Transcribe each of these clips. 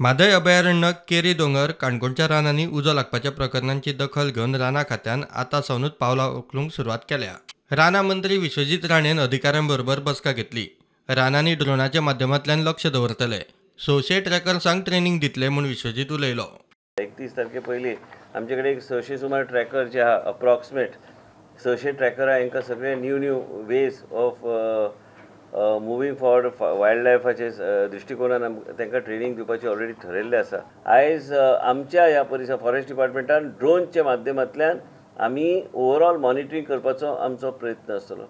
म्हादय अभयारण्य, केरी दोंगर, काणकोणच्या रानांनी उजो लागपाच्या प्रकरणांची दखल घेवन रानां खात्यान आतां सावनूच पावलां उखलूंक सुरवात केल्या. रानां मंत्री विश्वजीत राणेन अधिकाऱ्यां बरोबर बसका घेतली. रानांनी ड्रोनाच्या माध्यमांतल्यान लक्ष दवरतले, 600 ट्रॅकर्सांक ट्रेनिंग दितले म्हूण विश्वजीत उलयलो. 31 तारखे पयलीं आमचे कडेन एक 600 सुमार ट्रॅकर जे आहा, अप्रॉक्सिमेट 600 ट्रॅकर आहा, हांकां सगळे new new ways of moving forward wild लायफाचे दृश्टिकोनान तांकां ट्रेनींग दिवपाची ऑलरेडी ठरयल्लें आसा. आयज आमच्या ह्या परिसर फॉरेस्ट डिपार्टमेंटान ड्रोनच्या माध्यमांतल्यान आमी ओवरऑल मॉनिटरींग करपाचो आमचो प्रयत्न आसतलो.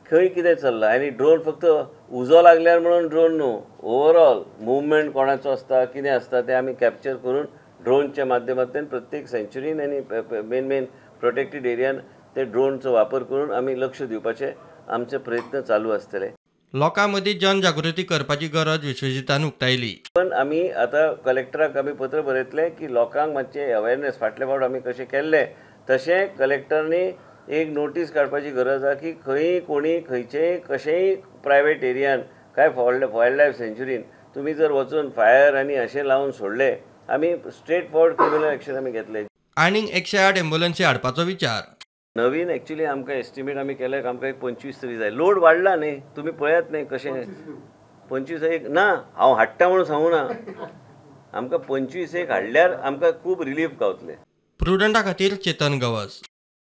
खंय कितें चल्लां आनी ड्रोन फक्त उजो लागल्यार म्हणून ड्रोन न्हू, ओवरऑल मुवमेंट कोणाचो आसता कितें आसता तें आमी कॅप्चर करून ड्रोनच्या माध्यमांतल्यान प्रत्येक सँच्युरीन आनी मेन मेन प्रोटेक्टेड एरियान ते ड्रोनचो वापर करून आमी लक्ष दिवपाचे आमचे प्रयत्न चालू आसतले. लोकां मदीं जनजागृती करपाची गरज विश्वजितान उक्तायली. पण आमी आतां कलेक्टराक आमी पत्र बरयतले की लोकांक मातशें अवेरनेस फाटले फावट आमी कशें केल्लें तशें कलेक्टरनी एक नोटीस काडपाची गरज आसा की खंय कोणी खंयचेय कशेंय प्रायवेट एरियान काय वायल्ड लायफ सँच्युरीन तुमी जर वचून फायर आनी अशें लावन सोडले आमी स्ट्रेट फॉरवर्ड क्रिमिनल एक्शन आमी घेतले. आनीक 108 एम्बुलन्सी हाडपाचो विचार. नवीन एक्चुअली आमकां एस्टिमेट आमी केले आमकां एक 25 तरी जाय. लोड वाडला न्ही, तुमी पळयात न्ही कशें 25 एक ना हांव हाडटा म्हणून सांगू ना, आमकां 25 एक हाडल्यार आमकां खूब रिलीफ गावतलें. प्रुडंटा खातीर चेतन गवस.